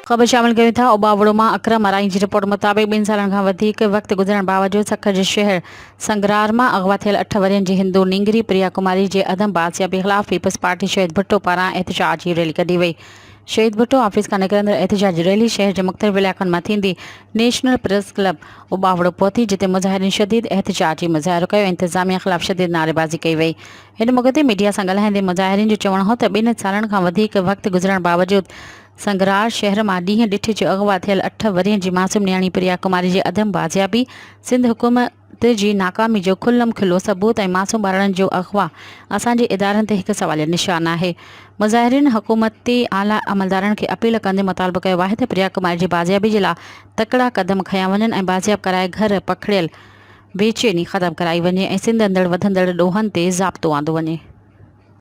خبر شامل ڪيون ٿا اوٻاوڙو مان اڪرم آرائين جي رپورٽ مطابق ٻن سالن کان وڌيڪ وقت گذرڻ باوجود سکر جي شهر سنگرار مان اغوا ٿيل اٺ ورهين جي هندو نينگري پريا ڪماري جي عدم بازيابي خلاف پيپلز پارٽي شهيد ڀٽو پاران احتجاجي ريلي ڪڍي وئي شهيد ڀٽو آفيس کان نڪرندڙ احتجاجي ريلي شهر جي مختلف علائقن مان ٿيندي نيشنل پريس ڪلب اوٻاوڙو پهتي جتي مظاهرين شديد احتجاجي مظاهرو ڪيو انتظاميا خلاف شديد نعريبازي ڪئي وئي ان موقعي تي ميڊيا سان ڳالهائيندي مظاهرين جو چوڻ هو ته ٻن سالن کان وڌيڪ وقت گذرڻ باوجود سنگرار شهر مان ڏينهن ڏٺي جو اغوا ٿيل اٺ ورهين جي معصوم نياڻي پريا ڪماري جي عدم بازيابي سنڌ حڪومت جي ناڪامي جو کلم کلو ثبوت ۽ معصوم ٻارڙن جو اغوا اسان جي ادارن تي هڪ سواليه نشان آهي. مظاهرين حڪومتي اعليٰ عملدارن کي اپيل ڪندي مطالبو ڪيو آهي ته پريا ڪماري جي بازيابي جي لا تڪڙا قدم کنيا وڃن ۽ بازياب ڪرائي گهر پکڙيل بيچيني ختم ڪرائي وڃي ۽ سنڌ اندڙ وڌندڙ ڏوهن تي ضابطو آندو وڃي.